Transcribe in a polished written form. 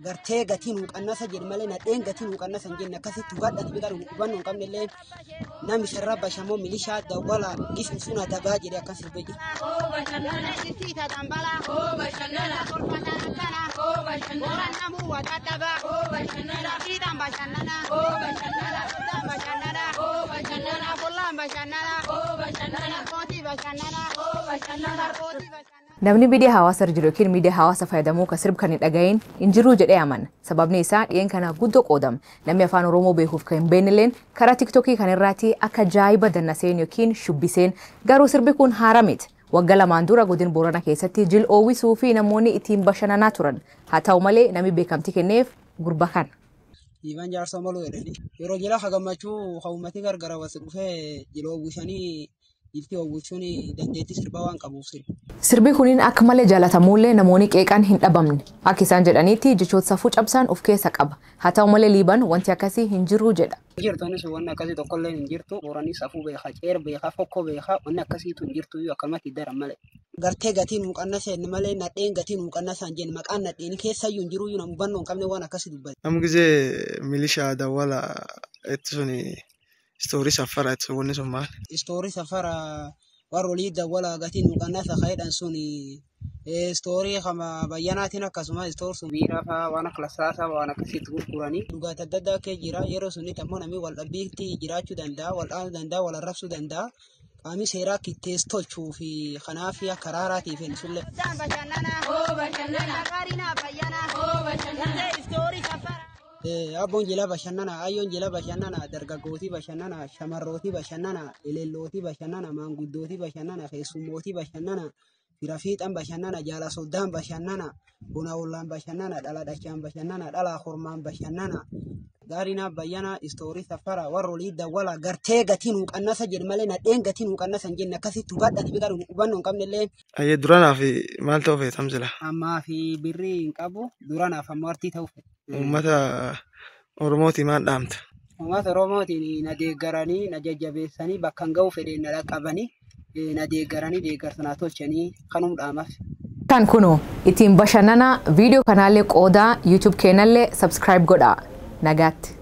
Gartee gatiin huuqannasa jedhu malee nadheen gatiin huuqannasa hin jenne akkasitti hubadhani biqiluu hubannoo hin qabne illee namni sirra bashamoo milishaa dawwala isin suna dabaa jedhee akkas sirbee jira. Namni miidiyaa hawaasaa irra jiru yookiin miidiyaa hawaasaa fayyadamuu kan sirba kan hin dhagahin hin jiru jedhee amana. Sababni isaa dhiyeen kana guddoo qoodama. Namni afaan Oromoo beekuuf kan hin beeknelleen karaa TikTokii kan irraati akka ajaa'iba dannaseen yookiin shubbiseen garuu sirbi kun haara miti. Waggaa lamaan dura godin Boorana keessatti jil oowwisuu fi namoonni ittiin bashannanaa turan. Haa ta'u malee namni beekamtii kenneef gurba kana. Dhiibaan jaarsa maluu jedhani. Yeroo jila ka gammachuu ka uummati gargara wasi dhufee jila oowwisanii jilti oowwisuun dandeettii sirbaa waan qabuuf sirba. Sirbi kuniin akka malee jaalatamullee namoonni qeeqan hin dhabamne. Akka isaan jedhanitti jechoota safuu cabsaan of keessa qaba. Haa ta'u malee Liiban wanti akkasii hin jiru jedha. Jirtu sun wanni akkasii tokkollee hin jirtu. Booranii safuu beekaa, ceer beekaa, fokkoo beekaa wanni akkasiitu hin jirtu iyyuu akkamatti daran malee. Gartee gatiin huuqannasa jenne malee nadheen gatiin huuqannasa hin jenne maqaan nadheen keessa iyyuu hin jiru iyyuu nama hubannoo hin qabne waan akkasii dubbate. Nam gisee milishaa dawwala itti suni istoorii safara itti wanni sun maal? Istoorii safara warra olii dawwala gatiin huuqannasa ka'eedhaan sun istoorii kama bayyanaatiin akkasuma istoorii sun biiraa fa'aa waan akka lasaasaa waan akkasiitti gurguranii dhugaatii adda addaa kee jira yeroo sunitti ammoo namni wal dhabbiitti jiraachuu danda'a wal dhaanuu danda'a wal arrabsuu danda'a qaamni seeraa kittees tolchuu fi kanaaf akka raaraatiif hin sullee. Abboon jila bashannana, ayyoon jila bashannana, dargaggootii bashannana, shamarrootii bashannana, eleellootii bashannana, maanguddootii bashannana, keessummootii bashannana, fira fiixan bashannana, jaala soddaan bashannana, buna ollaan bashannana, dhala dhachaan bashannana, dhala hormaan bashannana. Gaariin bayyana istoorii safara warra olii dawwala gartee gatiin huuqannasa jedhu malee nadheen gatiin huuqannasa hin jenne akkasitti hubadhani biqiluu hubannoo hin qabne illee. Ayyee duranaaf maal ta'uu feetam sila? Ammaa fi birrii hin qabu duranaaf ammoo artii ta'uu fedha. Uummata Oromootii maal dhaamta? Uummata Oromootiin na deeggaranii na jajjabeessanii bakka hin ga'u fedheen na dhaqqabanii na deeggaranii deeggarsa na tolchanii kanum dhaamaaf. Kan kunoo ittiin bashannanaa viidiyoo kanaallee qoodaa YouTube keenyallee subscribe godhaa. Nagaatti.